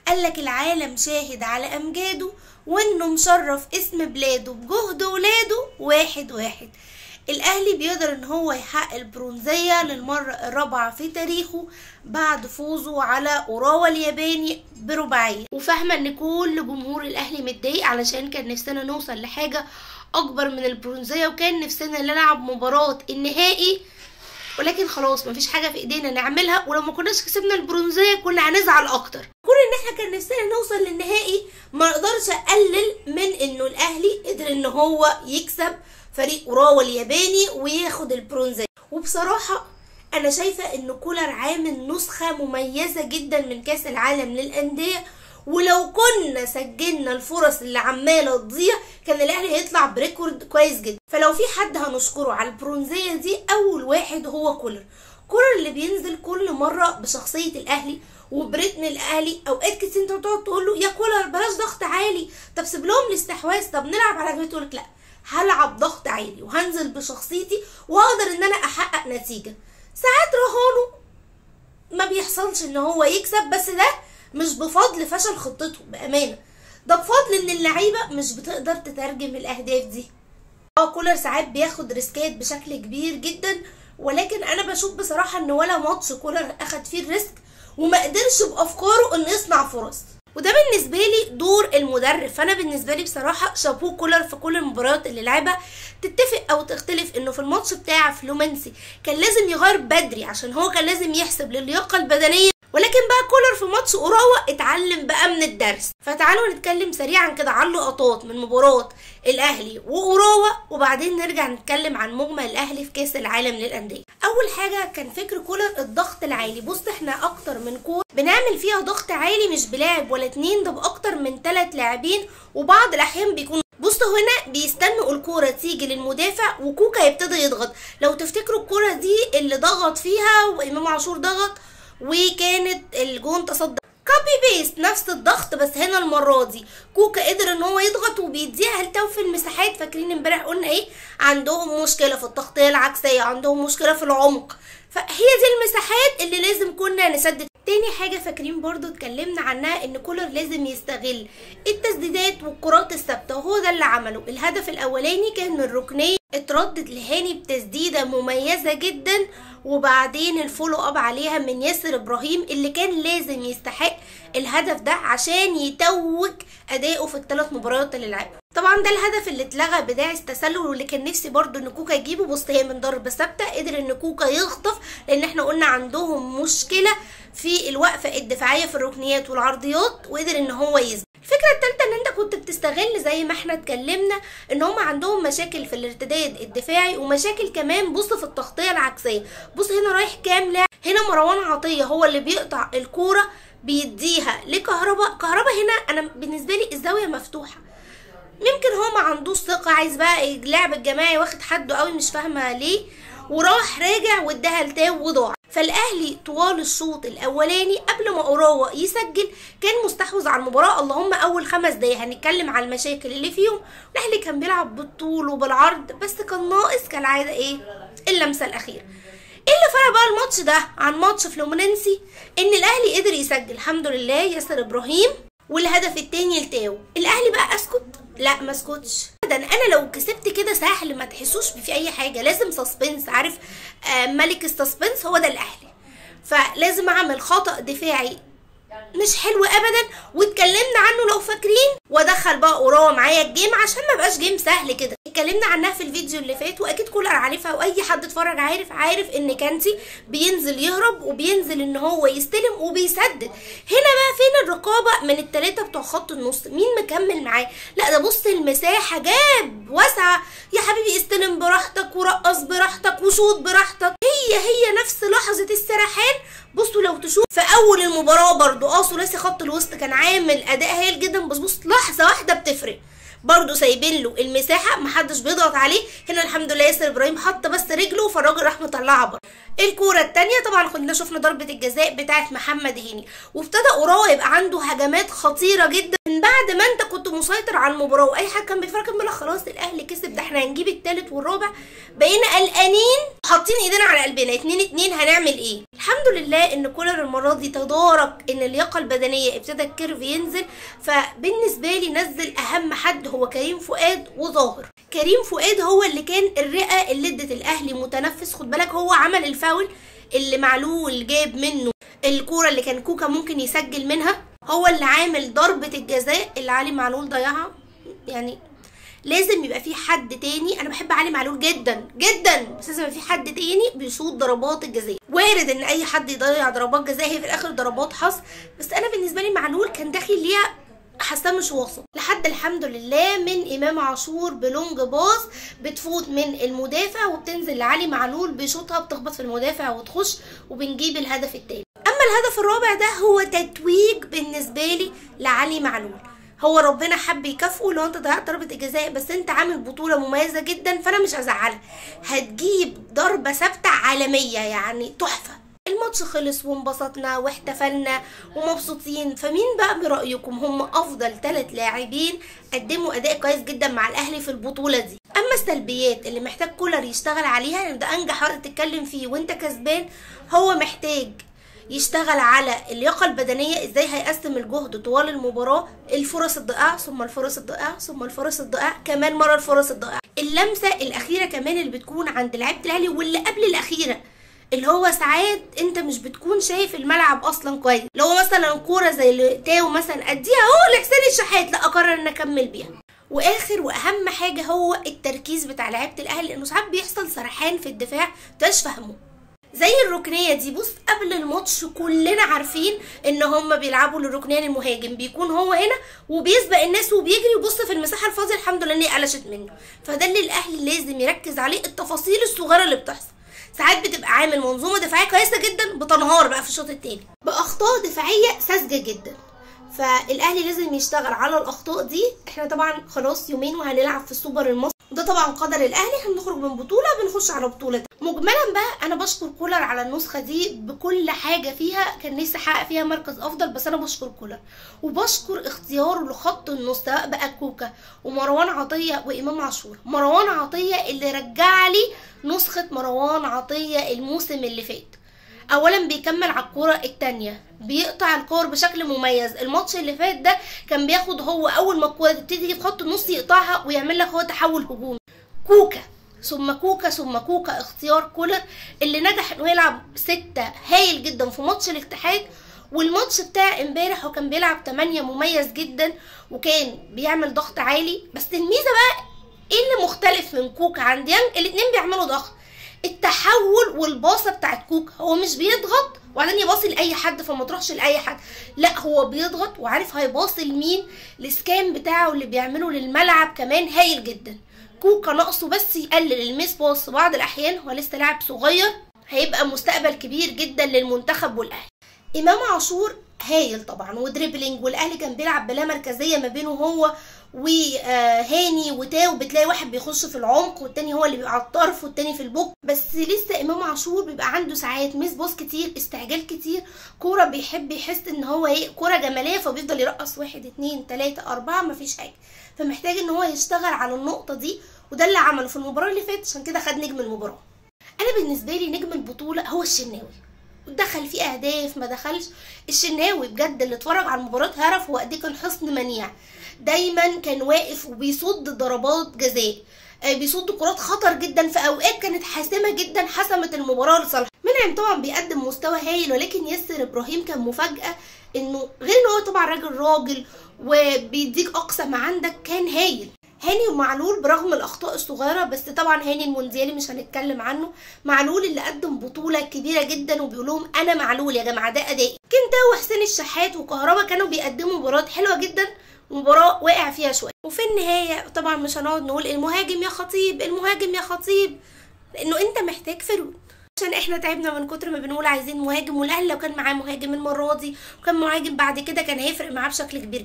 قالك العالم شاهد على امجاده وانه مشرف اسم بلاده بجهد ولاده واحد واحد. الاهلي بيقدر ان هو يحقق البرونزية للمرة الرابعة في تاريخه بعد فوزه على اوراوا الياباني برباعية. وفاهمة ان كل جمهور الاهلي متضايق علشان كان نفسنا نوصل لحاجة اكبر من البرونزية، وكان نفسنا نلعب مباراة النهائي، ولكن خلاص مفيش حاجة في ايدينا نعملها، ولو ما كناش كسبنا البرونزية كنا هنزعل اكتر. كون ان احنا كان نفسنا نوصل للنهائي ما نقدرش اقلل من انه الاهلي قدر ان هو يكسب فريق اوراوا الياباني وياخد البرونزية. وبصراحة انا شايفة ان كولر عامل نسخة مميزة جدا من كاس العالم للأندية، ولو كنا سجلنا الفرص اللي عمالة تضيع كان الاهلي هيطلع ب record كويس جدا. فلو في حد هنشكره على البرونزية دي اول واحد هو كولر. كولر اللي بينزل كل مرة بشخصية الاهلي وبرتم الاهلي. اوقات كتير انت بتقعد تقول له يا كولر بلاش ضغط عالي، طب سيب لهم الاستحواذ، طب نلعب على جبهته، يقول لك لا هلعب ضغط عالي وهنزل بشخصيتي وهقدر ان انا احقق نتيجة. ساعات رهانه ما بيحصلش ان هو يكسب، بس ده مش بفضل فشل خطته بامانه، ده بفضل ان اللعيبة مش بتقدر تترجم الاهداف دي. كولر ساعات بياخد ريسكات بشكل كبير جدا، ولكن انا بشوف بصراحة ان ولا ماتش كولر اخد فيه ال risk وما قدرش بافكاره انه يصنع فرص، وده بالنسبة لي دور المدرب. فانا بالنسبة لي بصراحة شابوه كولر في كل المباريات اللي لعبها. تتفق او تختلف انه في الماتش بتاع فلومنسي كان لازم يغير بدري عشان هو كان لازم يحسب للياقه البدنية، ولكن بقى كولر في ماتش اوراوا اتعلم بقى من الدرس. فتعالوا نتكلم سريعا كده عن لقطات من مباراة الاهلي واوراوا، وبعدين نرجع نتكلم عن مجمل الاهلي في كاس العالم للاندية. اول حاجة كان فكر كولر الضغط العالي. بص احنا اكتر من كورة بنعمل فيها ضغط عالي، مش بلاعب ولا اتنين، ده باكتر من 3 لاعبين، وبعض الاحيان بيكون بصوا هنا بيستنوا الكورة تيجي للمدافع وكوكا يبتدي يضغط. لو تفتكروا الكورة دي اللي ضغط فيها وامام عاشور ضغط وكانت الجون تصدى، copy paste نفس الضغط، بس هنا المرة دي كوكا قدر ان هو يضغط وبيديها لتو في المساحات. فاكرين امبارح قلنا ايه؟ عندهم مشكلة في التغطية العكسيه، عندهم مشكلة في العمق، فهي دي المساحات اللي لازم كنا نسدد. تاني حاجة فاكرين برضو اتكلمنا عنها ان كولر لازم يستغل التسديدات والكرات الثابتة، وهو ده اللي عمله. الهدف الاولاني كان من ركنيه اتردد لهاني بتسديده مميزة جدا، وبعدين ال follow up عليها من ياسر ابراهيم اللي كان لازم يستحق الهدف ده عشان يتوج اداؤه في ال3 مباريات اللي لعبها. طبعا ده الهدف اللي اتلغى بداعي التسلل واللي كان نفسي برضو ان كوكا يجيبه. بص هي من ضربه ثابتة قدر ان كوكا يخطف، لان احنا قلنا عندهم مشكلة في الوقفة الدفاعية في الركنيات والعرضيات، وقدر ان هو يثبت. الفكرة الثالثة ان انت كنت بتستغل زي ما احنا اتكلمنا ان هم عندهم مشاكل في الارتداد الدفاعي ومشاكل كمان بص في التغطية العكسيه. بص هنا رايح كام لاعب، هنا مروان عطية هو اللي بيقطع الكورة بيديها لكهربا. كهربا هنا انا بالنسبة لي الزاوية مفتوحة، يمكن هو ما عندوش ثقة، عايز بقى اللعب الجماعي واخد حده قوي مش فاهمه ليه، وراح راجع واداها لتاو وضاع. فالاهلي طوال الشوط الاولاني قبل ما اوراوا يسجل كان مستحوذ على المباراة، اللهم اول 5 دقايق هنتكلم على المشاكل اللي فيهم. الاهلي كان بيلعب بالطول وبالعرض، بس كان ناقص كالعادة ايه؟ اللمسة الاخيرة. ايه اللي فرق بقى الماتش ده عن ماتش فلومينينسي؟ ان الاهلي قدر يسجل الحمد لله ياسر ابراهيم، والهدف التاني لتاو. الاهلي بقى اسكت؟ لا ما اسكتش ابدا. انا لو كسبت كده سهل ما تحسوش في اي حاجة، لازم suspense، عارف ملك ال suspense هو ده الاهلي. فلازم اعمل خطأ دفاعي مش حلو ابدا واتكلمنا عنه لو فاكرين، وادخل بقى اوراوا معايا ال game عشان ما بقاش game سهل كده. اتكلمنا عنها في الفيديو اللي فات واكيد كولر عارفها، واي حد اتفرج عارف ان كانتي بينزل يهرب وبينزل ان هو يستلم وبيسدد. هنا بقى فين الرقابة من الثلاثة بتوع خط النص؟ مين مكمل معاه؟ لا ده بص المساحة جاب واسعة يا حبيبي، استلم براحتك ورقص براحتك وشوط براحتك. هي نفس لحظة السرحان. بصوا لو تشوف في اول المباراة برضو ثلاثي خط الوسط كان عامل اداء هايل جدا، بس بص لحظة واحدة بتفرق، برضو سايبين له المساحة محدش بيضغط عليه. هنا الحمد لله ياسر ابراهيم حط بس رجله فالراجل راح مطلعها بره. الكورة الثانية طبعا كنا شفنا ضربه الجزاء بتاعه محمد هاني، وابتدى اوراوا يبقى عنده هجمات خطيرة جدا. من بعد ما انت كنت مسيطر على المباراة واي حد كان بيتفرج كان بيقول خلاص الاهلي كسب، ده احنا هنجيب الثالث والرابع. بقينا قلقانين حاطين ايدينا على قلبنا، 2-2 هنعمل ايه؟ الحمد لله ان كولر المرة دي تدارك ان اللياقة البدنية ابتدى ال curve ينزل، فبالنسبه لي نزل اهم حد هو كريم فؤاد وظاهر. كريم فؤاد هو اللي كان الرئة اللي ادت الاهلي متنفس، خد بالك هو عمل الفاول اللي معلول جاب منه الكورة اللي كان كوكا ممكن يسجل منها، هو اللي عامل ضربه الجزاء اللي علي معلول ضيعها. يعني لازم يبقى في حد تاني، انا بحب علي معلول جدا جدا، بس لازم يبقى في حد تاني بيشوط ضربات الجزاء. وارد ان اي حد يضيع ضربات جزاء، هي في الاخر ضربات حظ، بس انا بالنسبة لي معلول كان داخل ليها حاساه مش واثق. لحد الحمد لله من امام عاشور ب long pass بتفوت من المدافع وبتنزل لعلي معلول بيشوطها، بتخبط في المدافع وتخش، وبنجيب الهدف التاني. اما الهدف الرابع ده هو تتويج بالنسبة لي لعلي معلول، هو ربنا حب يكافئه، لو انت ضيعت ضربه الجزاء بس انت عامل بطوله مميزة جدا فانا مش هزعلها، هتجيب ضربه ثابتة عالمية يعني تحفة. الماتش خلص وانبسطنا واحتفلنا ومبسوطين. فمين بقى برأيكم هم افضل 3 لاعبين قدموا اداء كويس جدا مع الاهلي في البطولة دي؟ اما السلبيات اللي محتاج كولر يشتغل عليها، لان ده انجح وقت تتكلم فيه وانت كسبان، هو محتاج يشتغل على اللياقة البدنية، ازاي هيقسم الجهد طوال المباراة، الفرص الضائعة ثم الفرص الضائعة ثم الفرص الضائعة، كمان مرة الفرص الضائعة، اللمسة الاخيرة كمان اللي بتكون عند لعيبة الاهلي واللي قبل الاخيرة، اللي هو ساعات انت مش بتكون شايف الملعب اصلا كويس. لو مثلا كورة زي اللي تاو مثلا اديها هو لحسين الشحات، لا اقرر ان اكمل بيها. واخر واهم حاجة هو التركيز بتاع لعيبة الاهلي، لانه ساعات بيحصل سرحان في الدفاع متبقاش فاهمه. زي الركنيه دي، بص قبل الماتش كلنا عارفين ان هم بيلعبوا للركنيه للمهاجم، بيكون هو هنا وبيسبق الناس وبيجري وبص في المساحة الفاضيه، الحمد لله ان هي قلشت منه. فده اللي الاهلي لازم يركز عليه، التفاصيل الصغيرة اللي بتحصل. ساعات بتبقى عامل منظومة دفاعية كويسة جدا بتنهار بقى في الشوط الثاني باخطاء دفاعية ساذجة جدا، فالاهلي لازم يشتغل على الاخطاء دي. احنا طبعا خلاص يومين وهنلعب في السوبر المصري، وده طبعا قدر الاهلي، احنا بنخرج من بطوله بنخش على بطوله. مجملا بقى انا بشكر كولر على النسخة دي بكل حاجة فيها، كان نفسي احقق فيها مركز افضل، بس انا بشكر كولر وبشكر اختياره لخط النص، سواء بقى كوكا ومروان عطية وامام عاشور. مروان عطية اللي رجع لي نسخه مروان عطية الموسم اللي فات، اولا بيكمل على الكورة الثانية، بيقطع الكور بشكل مميز. الماتش اللي فات ده كان بياخد هو اول ما الكورة تبتدي في خط النص يقطعها ويعمل لك هو تحول هجومي. كوكا ثم كوكا ثم كوكا، اختيار كولر اللي نجح انه يلعب 6 هايل جدا في ماتش الاتحاد، والماتش بتاع امبارح هو كان بيلعب 8 مميز جدا وكان بيعمل ضغط عالي. بس الميزة بقى ايه اللي مختلف من كوكا عن ديانج؟ الاتنين بيعملوا ضغط، التحول والباصه بتاعت كوكا، هو مش بيضغط وبعدين يباصي لاي حد فما تروحش لاي حد، لا هو بيضغط وعارف هيباصي لمين، ال scan بتاعه اللي بيعمله للملعب كمان هايل جدا. كوكا ناقصه بس يقلل ال miss pass في بعض الاحيان، هو لسه لاعب صغير هيبقى مستقبل كبير جدا للمنتخب والاهلي. امام عاشور هايل طبعا و dribbling، والاهلي كان بيلعب بلا مركزية ما بينه هو وهاني وتاو، بتلاقي واحد بيخش في العمق والتاني هو اللي بيبقى على الطرف والتاني في البوك. بس لسه امام عاشور بيبقى عنده ساعات miss pass كتير، استعجال كتير، كورة بيحب يحس ان هو ايه كورة جمالية فبيفضل يرقص 1 2 3 4 مفيش حاجة، فمحتاج ان هو يشتغل على النقطة دي، وده اللي عمله في المباراة اللي فاتت، عشان كده خد نجم المباراة. انا بالنسبة لي نجم البطولة هو الشناوي، دخل فيه اهداف ما دخلش، الشناوي بجد اللي اتفرج على المباراة هيعرف هو قد ايه كان حصن منيع، دايما كان واقف وبيصد ضربات جزاء، بيصد كرات خطر جدا في اوقات كانت حاسمة جدا، حسمت المباراة لصالح. منعم طبعا بيقدم مستوى هايل، ولكن ياسر ابراهيم كان مفاجاة، انه غير ان هو طبعا راجل وبيديك اقصى ما عندك، كان هايل. هاني ومعلول برغم الاخطاء الصغيرة، بس طبعا هاني المونديالي مش هنتكلم عنه، معلول اللي قدم بطوله كبيرة جدا وبيقول لهم انا معلول يا جماعة ده ادائي. كنتاو وحسين الشحات وكهربا كانوا بيقدموا مباريات حلوة جدا، مباراة واقع فيها شوية. وفي النهاية طبعا مش هنقعد نقول المهاجم يا خطيب المهاجم يا خطيب، لانه انت محتاج forward، عشان احنا تعبنا من كتر ما بنقول عايزين مهاجم، والاهلي لو كان معاه مهاجم المرة دي وكان مهاجم بعد كده كان هيفرق معاه بشكل كبير.